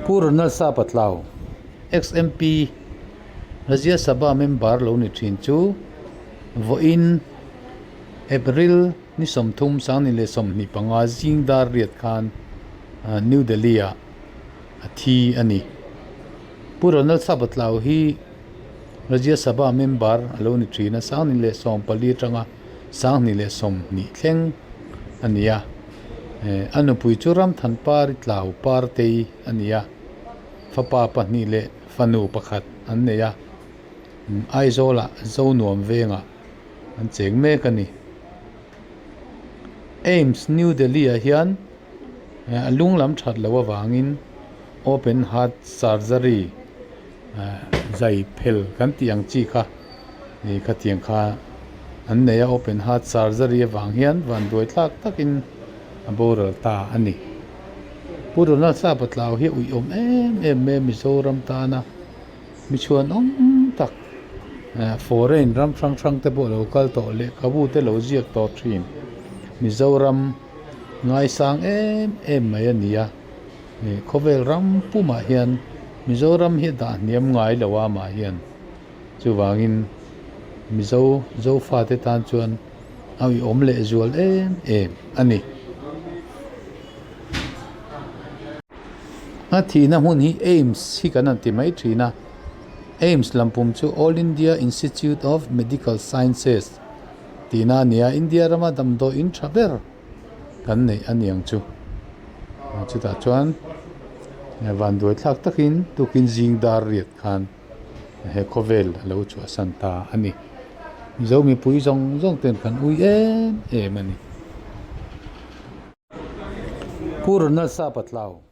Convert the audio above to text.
Pu Ronald Sapa Tlau, Ex-MP, Rajya Sabha member lo ni thin chu vawiin April ni 30 2025 zing dar riat khan New Delhi ah a thi a ni. Pu Ronald Sapa Tlau hi Rajya Sabha member a lo ni thin a, 2014 atanga 2020 thleng a ni a. A nupui chu Ramthanpari Tlau Partei a ni a, fapa pahnih leh fanu pakhat an nei a, Aizawlah Zonuam vengah an cheng mek a ni. AIIMS New Delhi ah hian a lung lam that loh avangin open heart surgery zai phel kan tih ang chi kha ih khatiang kha an nei a open heart surgery avang hian vanduai thlak takin a boral ta a ni. Pu Ronald Sapa Tlau hi a uiawm em em mai a Mizoram tana mi chhuan awm tak foreign ram hrang hrang te pawh lo kal tawh lehkhabu te lo ziak tawh thin Mizoram ngaisang em em mai a ni a ih khawvel ram pumah hian Mizoram hi a dah hniam ngai lo a amah hian chuvangin Mizo Zofa te tan chuan a uiawm leh zual em em a ni. A thihna hmun hi AIIMS hi kan han ti mai thin a, AIIMS lampum chu All India Institute of Medical Sciences tihna a ni a, India rama damdawi in tha ber kan neih a ni ang chu. Chutah chuan vanduai thlak takin tukin zing dar riat khan he khawvel a lo chhuahsan ta a ni. Mizo mipui zawng zawng ten kan ui em em a ni. Pu Ronald Sapa Tlau.